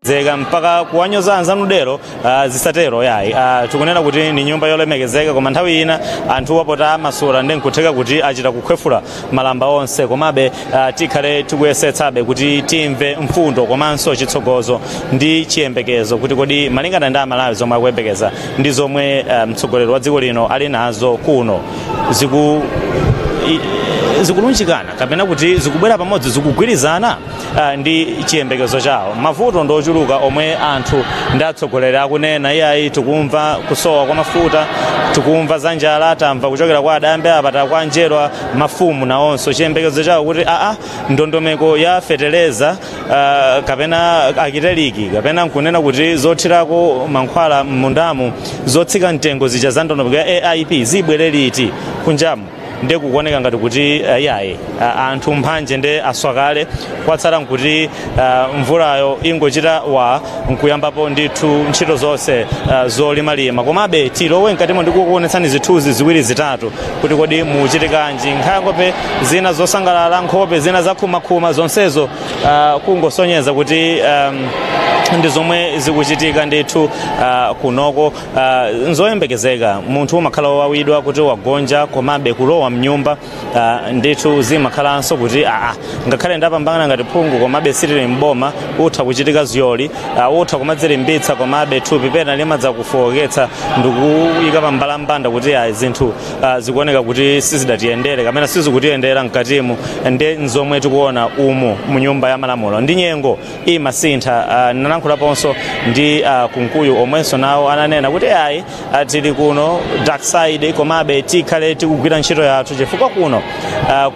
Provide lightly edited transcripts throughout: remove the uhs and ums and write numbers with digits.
Zeka mpaka kuwanyoza anzanu dero, zisatero yayi. Tikunena kuti ni nyumba yolemekezeka, koma nthawi ina anthu wapota amasula ndi nkutheka kuti achita kukhwefula malamba onse. Komabe tikhale tikuyesetsabe kuti timve mfundo komanso chitsogozo ndi chiyembekezo, kuti kodi malingana ndi Amalawi zomwe akuyembekeza ndi zomwe mtsogoleri wa dziko lino ali nazo kuno zikulunjikana kapena kuti zikubwera pamodzi, zikugwirizana ndi chiyembekezo chawo. Mavuto ndi ochuluka omwe anthu ndi atsogoleri akunena. Iyayi, tikumva kusowa kwa mafuta, tikumva za njala, tamva kuchokera kwa adambe apa, kwa njerwa mafumu nawonso chiyembekezo chawo kuti aa, ndondomeko ya feteleza kapena Actellic, kapena nkunena kuti zothirako mankhwala m'mundamu zotsika mtengo zija za ndondomeko ya AIP zibwere liti kunjamu? Ndiye kukuoneka ngati kuti yayi, anthu mphanje nde aswakale, kwatsala nkuti mvulayo ingochita wa nkuyambapo ndithu ntchito zonse zolimalima. Komabe tilowe mkatimo ndikukuonetsani zithunzi ziwiri zitatu kuti kodi muchitikanji. Nkhope zina zosangalala, nkhope zina zakhumakhuma, zonsezo kungosonyeza kuti ndi zomwe zikuchitika ndithu kunoko. Nzoyembekezeka, munthu umakhala wowawidwa kuti wagonja, komabe kulowa mnyumba ndithu zimakhalanso kuti aa, ngakhale ndapambana ngati phungu, komabe sitili mboma. Utha kuchitika ziyoli, utha kumadzilimbitsa, komabe thupi pena limadza kufowoketsa ndikuyika pambalambanda kuti ayi, zinthu zikuoneka kuti sizidatiyendere kapena sizikutiyendera mkatimu. Ndi nzomwe tikuona umu mu Nyumba ya Malamulo, ndi nyengo imasintha. Nalankhulaponso ndi Kunkuyu, omwenso nawo ananena kuti ayi, tili kuno dark side, komabe tikhale tikugwira ntchito yathu chifukwa kuno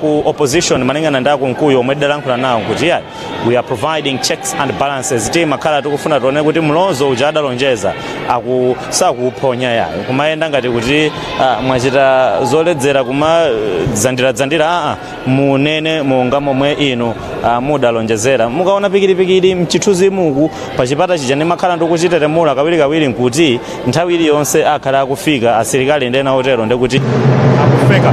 ku opposition, malingana ndi aKunkuyu omwe tidalankhula nawo, kuti ayi, we are providing checks and balances. Timakhala tikufuna tione kuti mlozo uja adalonjeza aku sakuphonya yayo, kumayenda ngati kuti mwachita zoledzera, kuma dzandira dzandira. Aa, munene monga momwe inu mudalonjezera. Mukaona pikiripikiri mchithunzi muku pachipata chija ndimakhala ndikuchitetemula kawirikawiri, nkuti nthawi iliyonse akhala akufika asilikali ndena otero, ndikuti akufika.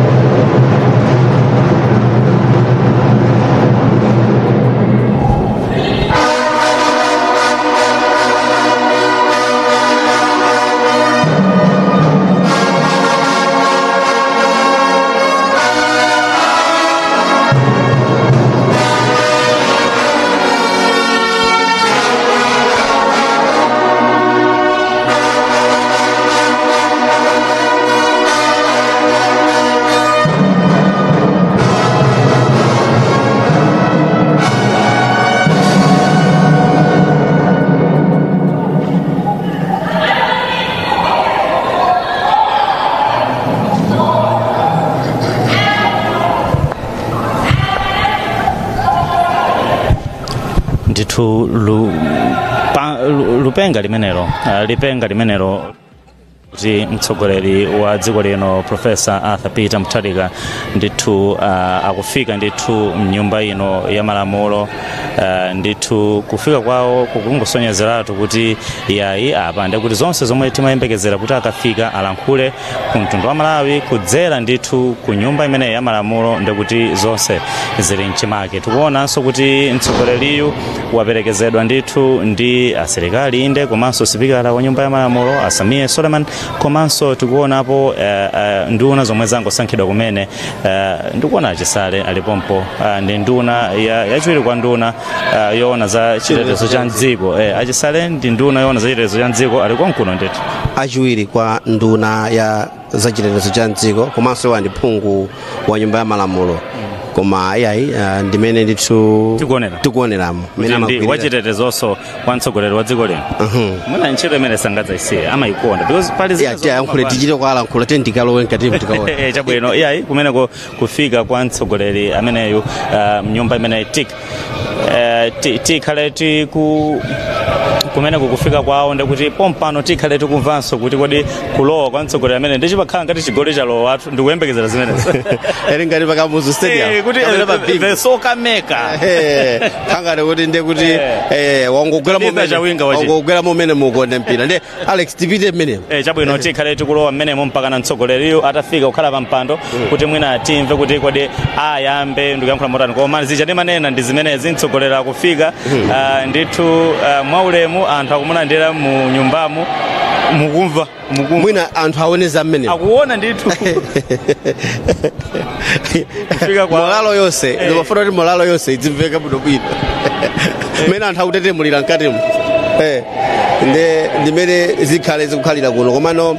Ndithu lupenga limenelo, lipenga limenelo kuti mtsogoleri wa dziko lino, Professor Arthur Peter Mutharika, ndithu akufika ndithu mnyumba ino ya malamulo. Ndithu kufika kwawo kukungosonyezeratu kuti yayi, apa ndikuti zonse zomwe timayembekezera kuti akafika alankhule ku mtundu wa Malawi kudzera ndithu ku nyumba imeneyi ya malamulo, ndikuti zonse zili mchimake. Tikuonanso kuti mtsogoleriyu waperekezedwa ndithu ndi asilikali, inde, komanso sipikala wa Nyumba ya Malamulo a Sameer Suleman, komanso tikuonapo nduna zomwe zangosankhidwa kumene. Ndikuona Achisale alipompo, ndi nduna yachiwiri kwa nduna yoona za chitetezo cha mdziko. Achisale ndi nduna yoona za chitetezo cha mdziko, ali konkuno ndithu. Achiwiri kwa nduna ya zachitetezo cha mdziko, komanso iwo ndi phungu wa Nyumba ya Malamulo. Koma iyayi, ndimene ndithu Tikuonera. Tikuoneramo mmene Ndi amagwirira. Wachitetezoso wa mtsogoleri wa dziko lino. Mwina ntchito imene sangadzayisiye, amayikonda because pali zina Ya, tiyankhule. zomwe Tichite kwalankhula, tiye ndikalowe mkatimu tikaona. Chabwino, iyayi, kumeneko kufika kwa mtsogoleri ameneyu mnyumba imeneyi, tikhale tiku kumeneko kufika kwawo, ndikuti pompano tikhale tikumvanso kuti kodi kulowa kwa mtsogoleri amene ndichipakhala ngati chigoli chalowa, athu ndikuyembekezera zimenezo. Eri ngati pa Kamuzu Stadium. Kuti Kapena pa bingu. The soccer maker. Kangati kuti ndiye kuti wangogwera Lisa Chawinga wachi. Wangogwera momene mukonde mpira. Ndiye Alex, tipite mmenemo. Chabwino, tikhale tikulowa mmenemo mpaka na mtsogoleriyo atafika kukhala pa mpando, kuti mwina timve kuti kodi ayambe ndikuyankhula motani. Koma zija ndimanena ndi zimenezi, mtsogoleri akufika. Ndithu, mwaulemu anthu akumulandira mu nyumbamu. Mukumva, mukumva? Mwina anthu aone za mmenemo. Akuona ndithu kufika kwa Molalo yonse, ndimafuna kuti molalo yonse idzimveka bwinobwino mmene anthu akutetemulira mkatimo. Nde ndimene zikhale zikukhalira kuno, komano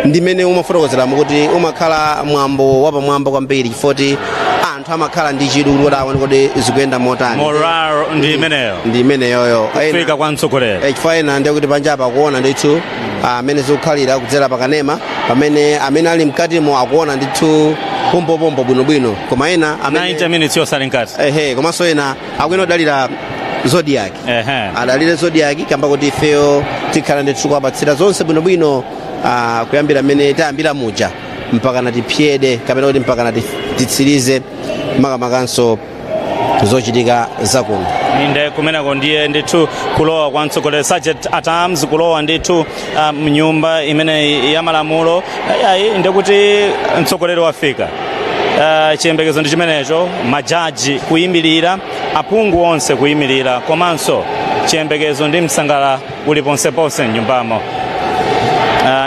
ndimene umafotokozeramo kuti umakhala mwambo wapamwamba kwambiri, chifukwa anthu amakhala ndi chidwi kuti aone kodi zikuyenda motani. Morale ndi imeneyo. Ndi imeneyoyo. Kufika kwa mtsogoleri. Chifukwa ena ndiye kuti panjapa akuona ndithu amene zikukhalira kudzera pakanema, pamene amene ali mkatimo akuona ndithu pompopompo bwinobwino, koma ena amene 90 minutes yosali mkati. Ehe, komanso ena akuyena kudalira Zodiac. Adalire Zodiac kamba kuti ifeyo tikhala ndithu kuwapatsira zonse bwinobwino, kuyambira mmene tayambira muja mpaka na tipyede, kapena kuti mpaka na titsirize makamakanso zochitika zakuno. Inde, kumeneko ndiye ndithu kulowa kwa mtsogoleri, Sergeant at Arms kulowa ndithu mnyumba imene ya malamulo. Ayi, ndikuti mtsogoleri wafika. Chiyembekezo ndi chimenecho, majaji kuyimirira, aphungu onse kuyimirira, komanso chiyembekezo ndi msangala uli ponseponse mnyumbamo.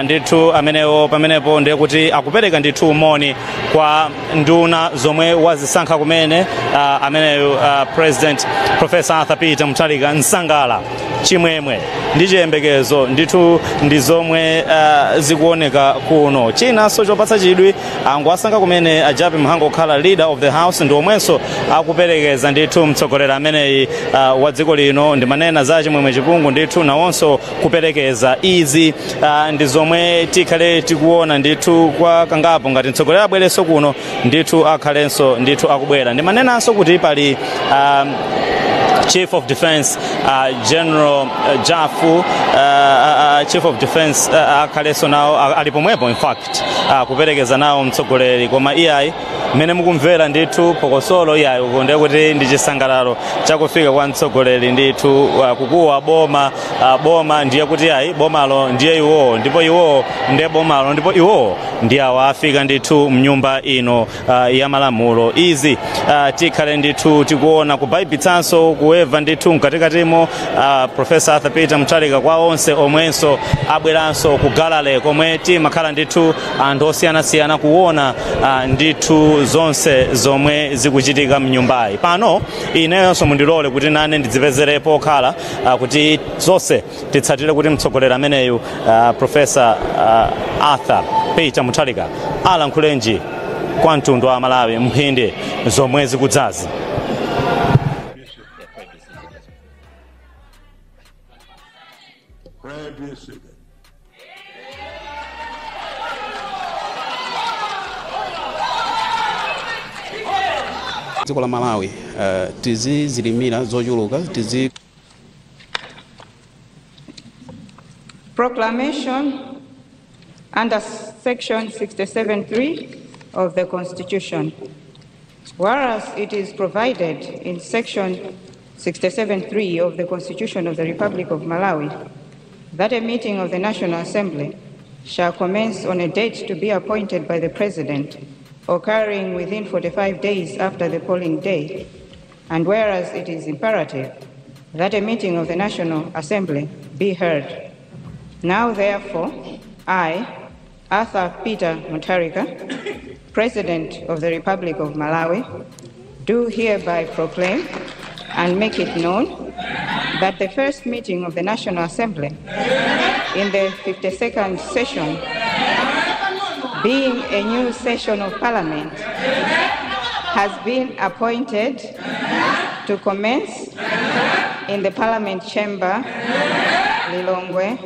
Ndithu amenewo pamenepo ndiye kuti akupereka ndithu umoni kwa nduna zomwe wazisankha kumene, ameneyo President Professor Arthur Peter Mutharika. Msangala, chimwemwe ndi chiyembekezo ndithu ndi zomwe zikuoneka kuno. Chinanso chopatsa chidwi, angu asankha kumene a Jappie Mhango kukhala Leader of the House, ndi omwenso akuperekeza ndithu mtsogoleri ameneyi wa dziko lino. Ndimanena za Chimwemwe Chipungu ndithu nawonso kuperekeza. Izi ndi zomwe tikhale tikuona ndithu kwa kangapo ngati mtsogoleri abwerenso kuno ndithu, akhalenso ndithu akubwera. Ndimanenanso kuti pali Chief of Defense, General Jafu, Chief of Defense, akhalenso nawo ali pomwepo, in fact, kuperekeza nawo mtsogoleri. Koma iyayi, mmene mukumvera ndithu phokosolo, iyayi, uku ndiye kuti ndi chisangalalo chakufika kwa mtsogoleri ndithu, kukuwa boma, boma, ndiye kuti iyayi, bomalo ndiye iwowo, ndipo iwowo ndiye bomalo, ndipo iwowo ndi awa afika ndithu mnyumba ino ya malamulo. Izi tikhale ndithu tikuona kubaibitsanso kuweva ndithu mkatikatimo Professor Arthur Peter Mutharika kwa onse omwenso abweranso ku gallery komwe timakhala ndithu anthu osiyanasiyana kuona ndithu zonse zomwe zikuchitika mnyumbayi pano. Ineyonso mundilole kuti nane ndidzipezerepo pokhala, kuti zonse titsatire kuti mtsogoleri ameneyu, Professor Arthur Peter Mutharika, alankhulenji kwa mtundu wa Malawi mphindi zomwe zikudzazi. Pray be seated. Dziko la Malawi, tizizilimira zochuluka, tizi Proclamation under Section 67.3 of the Constitution. Whereas it is provided in Section 67.3 of the Constitution of the Republic of Malawi that a meeting of the National Assembly shall commence on a date to be appointed by the President, occurring within 45 days after the polling day, and whereas it is imperative that a meeting of the National Assembly be held. Now, therefore, I, Arthur Peter Mutharika, President of the Republic of Malawi, do hereby proclaim and make it known that the first meeting of the National Assembly in the 52nd session, being a new session of Parliament, has been appointed to commence in the Parliament Chamber, Lilongwe,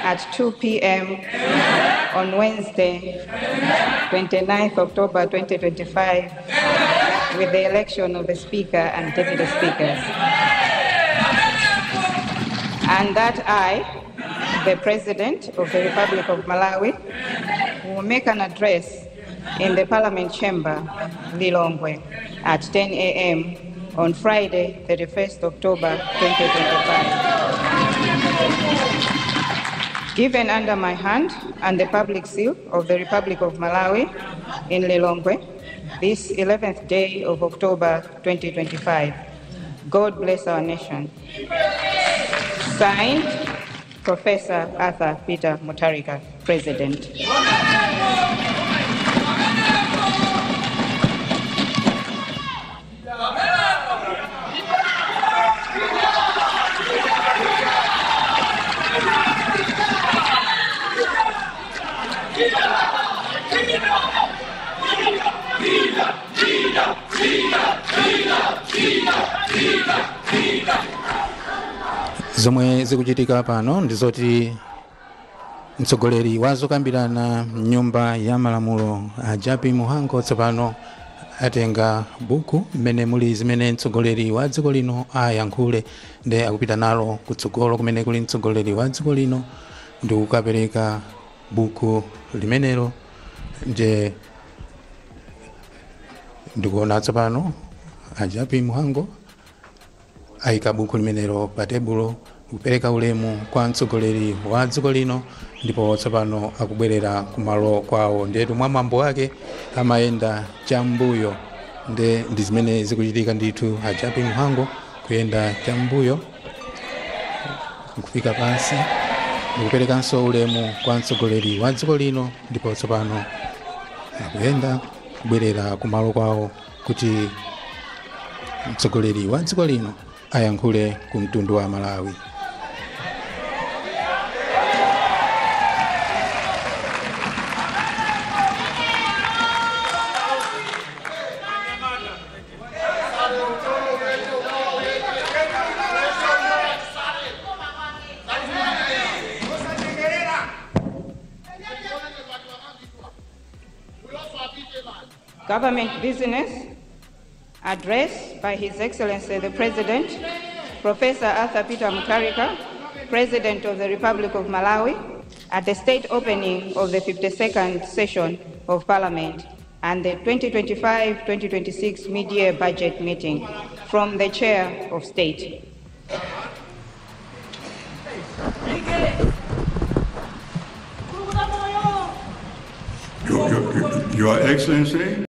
at 2 p.m. on Wednesday, 29th October 2025, with the election of the Speaker and Deputy Speakers. And that I, the President of the Republic of Malawi, will make an address in the Parliament Chamber, Lilongwe. at 10 a.m. on Friday, 31st October 2025. Given under my hand and the public seal of the Republic of Malawi in Lilongwe, this 11th day of October 2025. God bless our nation. Signed, Professor Arthur Peter Mutharika, President. Zomwe zikuchitika pano ndizoti mtsogoleri wa zokambirana mnyumba ya malamulo a Jappie Mhango tsopano atenga buku mmene muli zimene mtsogoleri wa dziko lino ayankhule, ndi akupita nalo kutsogolo kumene kuli mtsogoleri wa dziko lino ndi kukapereka buku limenelo. Nje ndikuona tsopano a Jappie Mhango ayika buku limenelo pa tebulo kupereka ulemu kwa mtsogoleri wa dziko lino, ndipo tsopano akubwerera kumalo kwawo. Ndetu mwa mwambo wake amayenda chambuyo, nde ndi zimene zikuchitika ndithu. A Jappie Mhango kuyenda chambuyo nkufika pansi ndikuperekanso ulemu kwa mtsogoleri wa dziko lino, ndipo tsopano akuyenda kubwerera kumalo kwawo kuti mtsogoleri wa dziko lino ayankhule ku mtundu wa Malawi. Government business. Address by His Excellency the President, Professor Arthur Peter Mutharika, President of the Republic of Malawi, at the state opening of the 52nd session of Parliament and the 2025-2026 mid-year budget meeting from the Chair of State. Your Excellency,